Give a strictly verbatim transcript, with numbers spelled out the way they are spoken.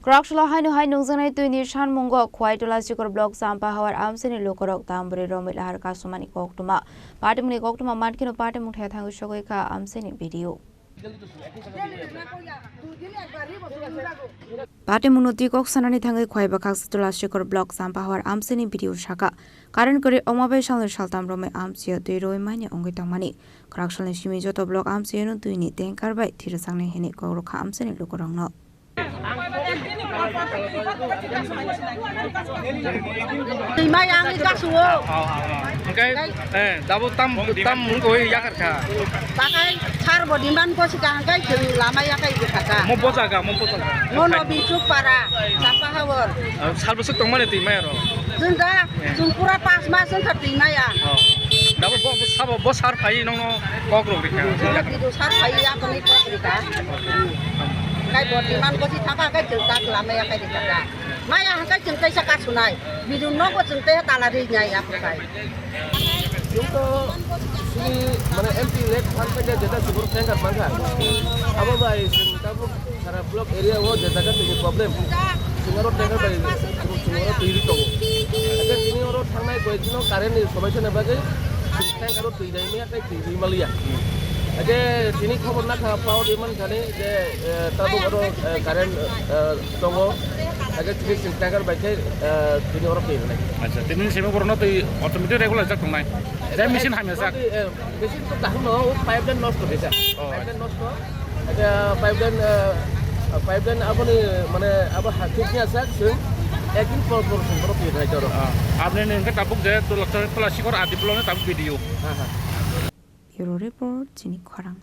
Kwraksalo haino hai nungjaknai twini sanmungo Khwai Tulasikor block Champahawar amchaini lukurok tamburi romwi lahar kasumani koktwma. Patimungni koktwma mankheno patimung thaya thangwi sogwi kha amchaini B D O. Patimungno twi kok sanani thangwi Khwai Bakhak Tulasikor block Champahawar amchaini B D O sakha, current kwrwi wngma bai salnwi saltam romwi amchaio twi rwui manya wngwi tongmani. Kwraksalni simi joto block amchaiono twini tanker bai thwi rwjaknai hwnwi kok rwkha amchaini lukurokno. Twi maya wngwi kasu o. Hwnkhe, eh, dabo tam, tam mung koi yakar kha. Takai sar bo demand ko sika hwnkhe chwng lama yakai bwkha kha. Mo bojaga, mo bojaga. Mo no Bichuk para, Champahawar. Ah, sal bwswk tongmani twi maya ro. Chwng da, chwng pura pas mas wngkha twi maya. Oh. Dabo bo, bo sabo, bo sar phai nongno kok rok rikha. Chwng da bidu sar phai ya koni kok rikha. Kai bo demand ko si thaka kai chwng tak lama yakai rikha. Maya hwnkhe chwng kaisa kasunai. Bidu nogo chwng tei tala ri nai ya kai. Chwng to sini mane M P elect phan paikha jeta sibor tanker mankha. Abo bai chwng tabuk sara block area o je jaga tini problem. Chwng aro tanker bai chwng, chwng aro twi ri tongo. Ake tini oro thangnai koi dino current ni somosya ni bagwi chwng tanker o twi dai maya tei twi ri maliya. Ake tini khobor nakha power demand thani je, eh, tabuk aro, eh, current, eh, tongo. Ake tini chwng tanker bai khe, eh, tini oro twi rwnai. Acha, tini simi borokno twi automatic regular jak tongnai. Jai machine hamya jak. Eh, machine to kaham no, o pipeline nosto kisa. Oh, pipeline nosto. Ake pipeline, eh, pipeline aboni mane abo ha thik ya sak chwng ek din por por chwng borok twi rwnai toro. Ah, aboni hwnkhe tabuk je Tula-, Tulasikor adi block ni tabuk B D O. Ha, ha. Bureau Report, Chini Khorang.